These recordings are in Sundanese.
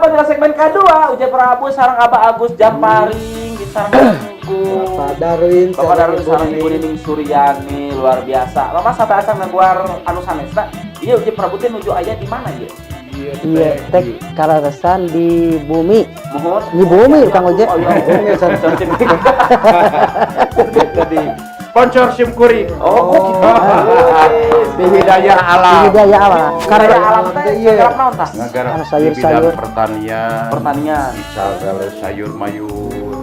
Apa adalah segmen kedua Uje Prabu sareng Abah Agus Jamparing di sareng ku Bapak Darwin, Bapak Darwin sareng sareng Ibu Nining Suryani, luar biasa. Lama sateuacan ngaguar anu sanesna. Ieu Uje Prabu teh nuju aya di mana ieu? Iya, teh kaleresan di bumi. Muhun. Di bumi, Kang Uje. Oh, iya. Bumi, San. Jadi sponsor sim kuring. Oh, kok gitu. Di Hidayah Alam. Di Hidayah Alam. Karena Karena alam teh Iya. garap naon tah? Ngagarap Anu di sayur-sayur. bidang pertanian. Pertanian. Misalnya sayur mayur.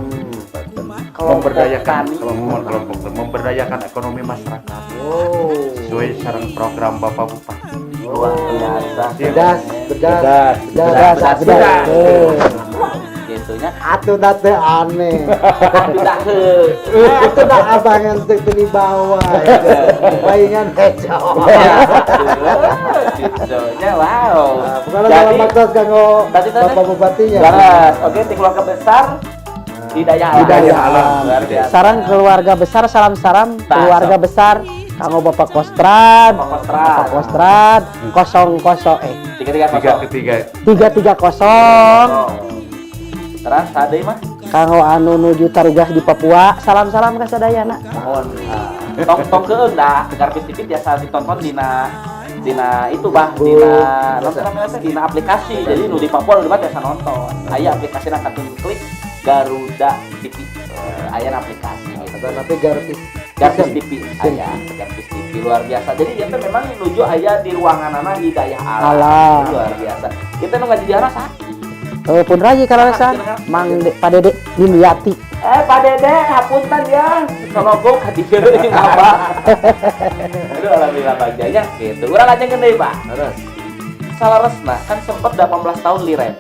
Kelompok Memberdayakan tani. Kelompok kelompok memberdayakan ekonomi masyarakat Oh. sesuai sareng program Bapak Bupati. Luar biasa. Bedas, bedas, Bedas. bedas, bedas, bedas. bedas. Gitu nya. Atuh da teh aneh. Atuh heuh. Atuh dah abang yang teh di bawah. Palingan hejo. Gitu nya, wow. Nah, pokoknya salam baktos kanggo Tadi tadi? Bapak Bupatinya. Leres. Oke, di keluarga besar Hidayah Alam. Hidayah Alam. Luar biasa. Sareng keluarga besar, salam-salam Tah, keluarga sok. Besar kanggo Bapak Kostrad. Bapak Kostrad. Bapak Kostrad kosong kosong 3 3 Tiga 0. ketiga. 330. Terus tadi mah Kanggo anu nuju tarugas di Papua, salam-salam ka sadayana. Mohon tong tong keung dah Garpis TV biasa ditonton dina dina itu, Bah, dina nonton namanya teh dina aplikasi. Jadi nu di Papua, nu di mana biasa nonton, aya aplikasi kantun klik Garuda TV. Eh, aya aplikasi gitu. Atau tapi Garpis. Garpis TV, aya Garpis TV, luar biasa. Jadi dia teh memang nuju aya di ruanganana Hidayah Alam. Alam. Luar biasa. Kita nu ngajidiana saha? Eh, pun raji kaleresan Mang Pak Dede Dimyati. Eh, Pak Dede, hapunten ya. Sologo ka dieu apa. Aduh, alhamdulillah bagjanya gitu. Urang lajengkeun deui, Pak. Terus. Saleresna kan sempet 18 tahun liren.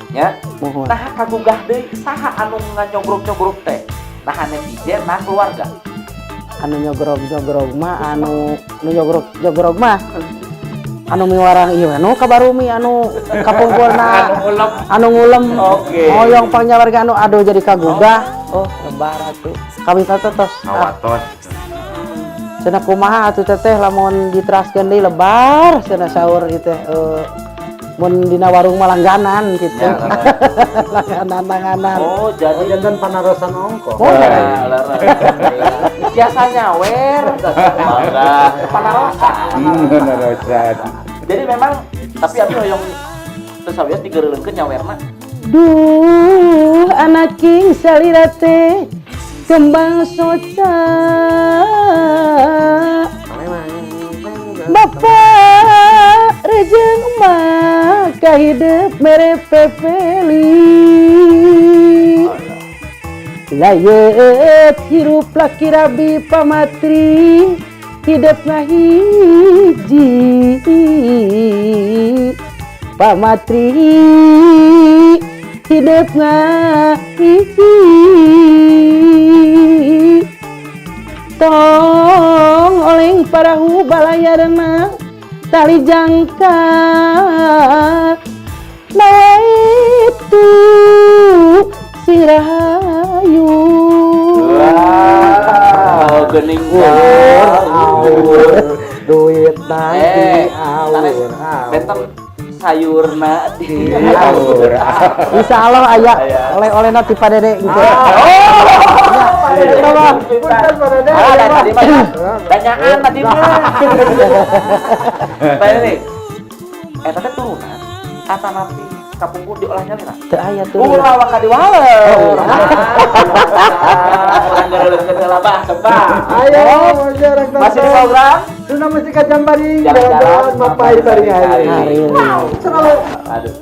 Ya. Muhun. Nah, kagugah deui saha anu nganyogrok-nyogrok teh? Nah, netizen, nah keluarga. Anu nyogrog-nyogrog mah, anu nu nyogrog-nyogrog mah anu miwarang ieu anu kabarumi anu kapungkurna anu ngulem. Hoyong pangnyawarga anu aduh jadi kagugah, oh lebar atuh kami teh tos ah, Kawatos. Cenah kumaha atuh teteh lamun diteraskeun deui lebar cenah saur ieu teh, mun dina warung mah langganan gitu. Ya, Langganan langganan. Oh, jadi Oh, janten panarosan ongko. Oh. Nah, leres. Biasa nyawer. Mangga panarosan. Narosan. Jadi memang tapi abi hoyong teu sawios digeureuleungkeun nyawerna. Duh anak king salira teh kembang soca. Bapak rejeng emak kahidep mere pepeli. Layet hirup laki rabi pamatri hidup ngahiji. Pamatri hidup ngahiji. Tong oleng parahu balayarna tali jangkar. Nawaitu sing rahayu. Wow, geuning. Awur, duit nanti Eh, awur, sanes awur. Benten sayurna di Awur. Insya Allah aya Aya. oleh-oleh nanti Pak Dede gitu. Oh, Punten, Pak Dede. Ah, dan tadi mah tanyaan tadi mah. Pak Dede. Eta teh turunan atanapi kapungkur diolah nyalira? Teu aya tuh. Ulah waka diwaler. Urang geureuleungkeun heula, Bah, tebak. Ayo, orang Masih di program Sunda Mustika Jamparing, Jalan-jalan, jalan-jalan, mapai bari hari. Hari. Wow, selalu. Aduh.